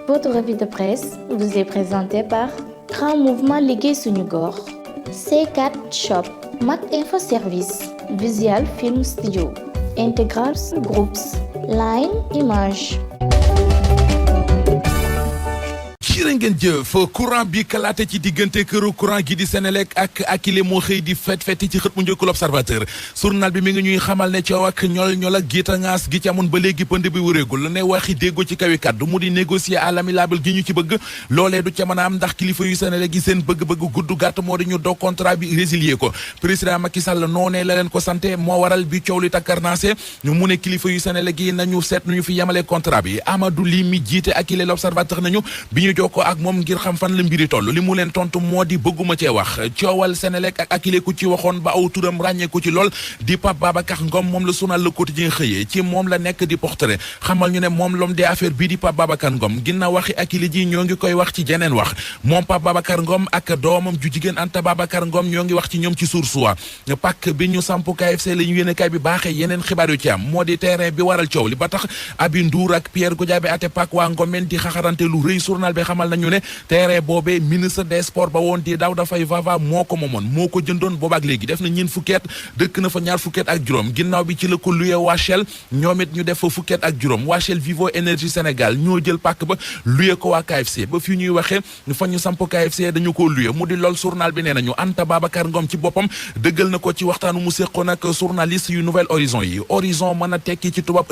Votre revue de presse vous est présentée par Grand Mouvement Liggéey Suñu Gox, C4 Shop, Mak Info Service, Visual Film Studio, Integral Groups, Line Image. jërë ngeen jëf courant bi kalaate ci diggante këru courant gi di Senelec ak Akilee moo xëy di feti ci xët mu njëkk l'Observateur journal bi mi ngi ñuy xamal ne coow ak ñol ak giita ngaas gi ci amoon ba léegi pënd bi wëreegul ne waxi déggoo ci kawi kaddu mu di négocier à l'amiable gi ñu ci bëgg loolee du ca mën a am ndax kilifa yu Senelec yi seen bëgg-bëgg gudd gàtt moo di ñu dog contrat bi résilier ko président Macky Sall noonee la leen ko santé moo waral bi coow li takkarnaase ñu mu ne kilifa yu Senelec yi nañu seet nu ñu fi yemale contrat bi Amadou Ly mi jiite Akilee l'Observateur nañu bi ñu ko ak moom ngir xam fan la mbiri toll li mu leen tontu moo di bëgguma cee wax coowal Senelec ak Akilee ku ci waxoon ba aw turam ràññeeku ci lool di Pape Babacar Ngom moom la journal Le Quotidien xëyee ci moom la nekk di portrait xamal ñu ne moom l'homme des affaires bii di Pape Babacar Ngom ginnaaw waxi Akilee ji ñoo ngi koy wax ci jeneen wax moom Pape Babacar Ngom ak doomam ju jigéen Anta Babacar Ngom ñoo ngi wax ci ñoom ci Source A pak bi ñu samp KFC la ñu yéenekaay bi baaxee yeneen xibaar yu ci am moo di terrain bi waral coow li ba tax Abi Ndour ak Pierre Goudiaby Atepa waa Ngomeen di xaxarante lu rëy journal bi xamal nañu ne terrain boobee ministre des sports ba woon di Daouda Faye Vava moo ko moomoon moo ko jëndoon boobaak léegi def na ñeen fukkeet dëkk na fa ñaar fukkeet ak juróom ginnaaw bi ci la ko luye waa Shell ñoom it ñu def fa fukkeet ak juróom waa Shell Vivo Énergie Sénégal ñoo jël pàkk ba luye ko waa KFC ba fii ñuy waxee fa ñu samp KFC dañu ko luye mu di lool journal bi nee nañu Anta Babacar Ngom ci boppam dëggal na ko ci waxtaanu mu séqoon ak journaliste yu Nouvel Horizon yi Horizon mën a tekki ci tubaab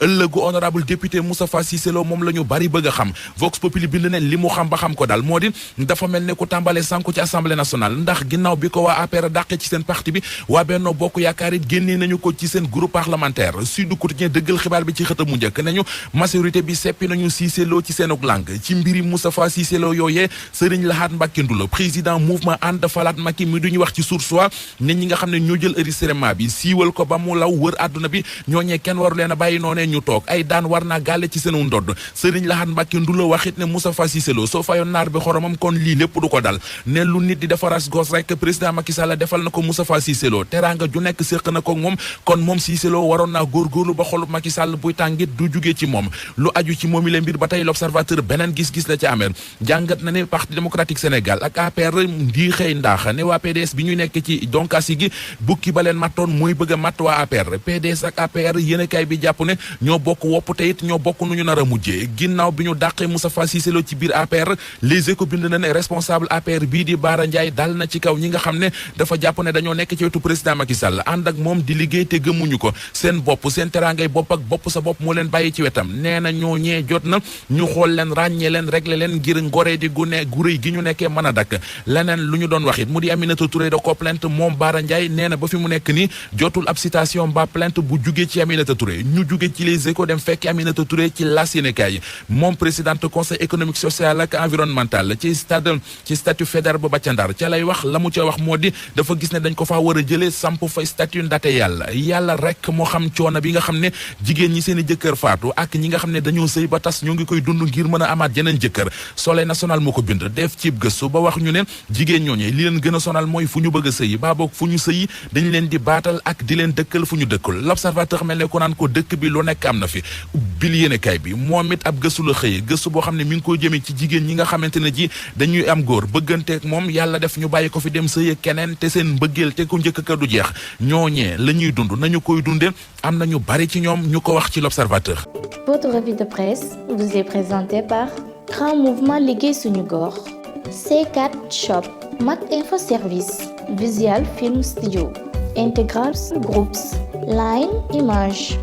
ëllëgu honorable député Moustapha Cissé Lo moom la ñu bari bëgg a xam Vox Populi bind ne li mu xam ba xam ko daal moo di dafa mel ne ku tàmbalee sànku ci assemblée nationale ndax ginnaaw bi ko waa APR dàqe ci seen parti bi waa Benno Bokk Yaakaar it génnee nañu ko ci seen groupe parlementaire Sud Quotidien dëggal xibaar bi ci xëtam mu njëkk nañu majorité bi seppi nañu Cissé Lo ci seenug langue ci mbiri Moustapha Cissé Lo yooyee Serigne Lahat Mbacké Ndoulo président mouvement ànd falaat Macky mi duñu wax ci Source A ne ñi nga xam ne ñoo jël enregistrement bi siiwal ko ba mu law wër àdduna bi ñooñee kenn waru leen a bàyyi noonee ñu toog ay daan war naa gàlle ci seenu ndodd Serigne Lahat Mbacké Ndoulo waxit ne Moustapha Cissé Lo soo fayoon naar bi xoromam kon lii lépp du ko dal ne lu nit di defaras gos rek président Macky Sall defal na ko Moustapha Cissé Lo teraanga ju nekk séq na ko moom kon moom Cissé Lo waroon naa góorgóorlu ba xolub Macky Sall buy tàngit du jugee ci moom lu aju ci moomi le mbir ba tey l'Observateur beneen gis-gis la ci amer jàngat na ne Parti démocratique Sénégal ak APR ndi xëy ndaax ne waa PDS bi ñu nekk ci donkaasi gi bukki ba leen mattoon mooy bëgg a matt waa APR PDS ak APR yéenekaay bi jàpp ne ñoo bokk wopp te it ñoo bokk nu ñu nar a mujjee ginnaaw bi ñu dàqee Moustapha Cissé Lo ci biir APR Les Échos bind na ne responsable APR bii di Bara Ndiaye dal na ci kaw ñi nga xam ne dafa jàpp ne dañoo nekk ci wetu président Macky Sall ànd ak moom di liggéey te gëmuñu ko seen bopp seen teraangay bopp ak bopp sa bopp moo leen bàyyi ci wetam nee na ñoo ñee jot na ñu xool leen ràññee leen régler leen ngir ngoree di gu rëy gi ñu nekkee mën a dakk leneen lu ñu doon wax it mu di Aminata Touré da ko plainte moom Bara Ndiaye nee na ba fi mu nekk ni jotul ab citation ba plainte bu jugee ci Aminata Touré ñu jugee ci Les Échos dem fekk Aminata Touré ci L'As yéenekaay moom présidente conseil économique social ak environnemental ci statut fédéral ba ca Ndar ca lay wax la mu ca wax moo di dafa gis ne dañ ko faa war a jëlee samp fa statut ndate yàlla rek moo xam coono bi nga xam ne jigéen ñi seen i jëkkër faatu ak ñi nga xam ne dañoo sëy ba tas ñoo ngi koy dund ngir mën a amaat yeneen jëkkër Soleil national moo ko bind def cib gëstu ba wax ñu ne jigéen ñooñu li leen gën a sonal mooy fu ñu bëgg a sëyi baa boog fu ñu sëyi dañu leen di baatal ak di leen dëkkal fu ñu dëkkul L'Observateur mel ne ko naan ko dëkk bi lu nekk am na fi bil yéenekaay bi moom it ab gëstu la xëy gëstu boo xam ne mi ngi koy jëmee ci jigéen ñi nga xamante ne ji dañuy am góor bëgganteek moom yàlla def ñu bàyyi ko fi dem sëy keneen te seen mbëggeel te ku njëkk ka du jeex ñooñee la ñuy dund nañu koy dunde am na ñu bari ci ñoom ñu ko wax ci l'Observateur. Votre revue de presse vous est présentée par Grand Mouvement Liggéey Suñu Gox, C4 Shop, Mak Info Service, Visual Film Studio, Integral Groups, Line Image.